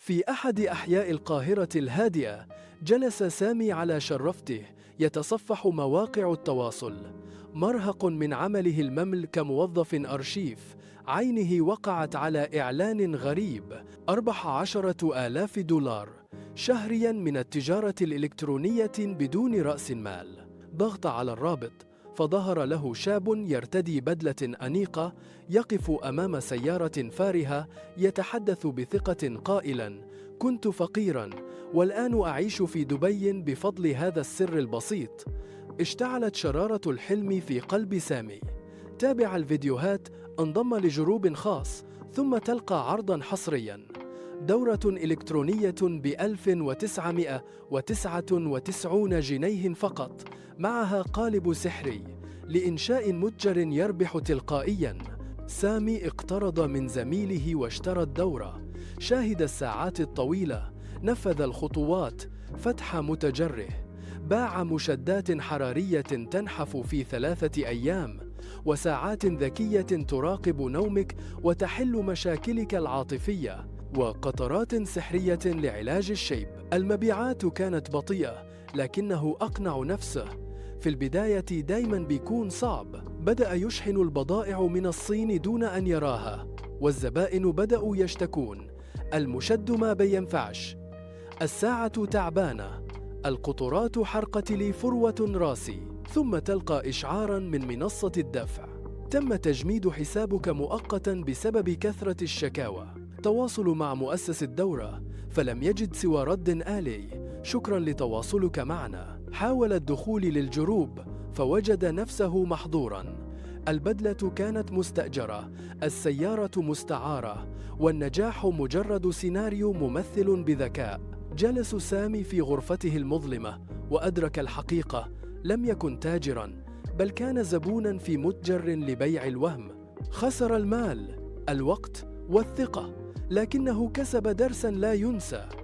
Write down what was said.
في أحد أحياء القاهرة الهادئة، جلس سامي على شرفته يتصفح مواقع التواصل، مرهق من عمله الممل كموظف أرشيف. عينه وقعت على إعلان غريب: أربح 10,000 دولار شهريا من التجارة الإلكترونية بدون رأس مال. ضغط على الرابط، فظهر له شاب يرتدي بدلة أنيقة، يقف أمام سيارة فارهة، يتحدث بثقة قائلا: كنت فقيرا، والآن أعيش في دبي بفضل هذا السر البسيط. اشتعلت شرارة الحلم في قلب سامي. تابع الفيديوهات، انضم لجروب خاص، ثم تلقى عرضا حصريا: دورة إلكترونية ب1999 جنيه فقط، معها قالب سحري لإنشاء متجر يربح تلقائيا. سامي اقترض من زميله واشترى الدورة، شاهد الساعات الطويلة، نفذ الخطوات، فتح متجره، باع مشدات حرارية تنحف في 3 أيام، وساعات ذكية تراقب نومك وتحل مشاكلك العاطفية، وقطرات سحرية لعلاج الشيب. المبيعات كانت بطيئة، لكنه أقنع نفسه: في البداية دايما بيكون صعب. بدأ يشحن البضائع من الصين دون أن يراها، والزبائن بدأوا يشتكون: المشد ما بينفعش، الساعة تعبانة، القطرات حرقت لي فروة راسي. ثم تلقى إشعارا من منصة الدفع: تم تجميد حسابك مؤقتا بسبب كثرة الشكاوى. تواصل مع مؤسس الدورة، فلم يجد سوى رد آلي: شكرا لتواصلك معنا. حاول الدخول للجروب، فوجد نفسه محظورا. البدلة كانت مستأجرة، السيارة مستعارة، والنجاح مجرد سيناريو ممثل بذكاء. جلس سامي في غرفته المظلمة وأدرك الحقيقة: لم يكن تاجرا، بل كان زبونا في متجر لبيع الوهم. خسر المال، الوقت، والثقة، لكنه كسب درسا لا ينسى.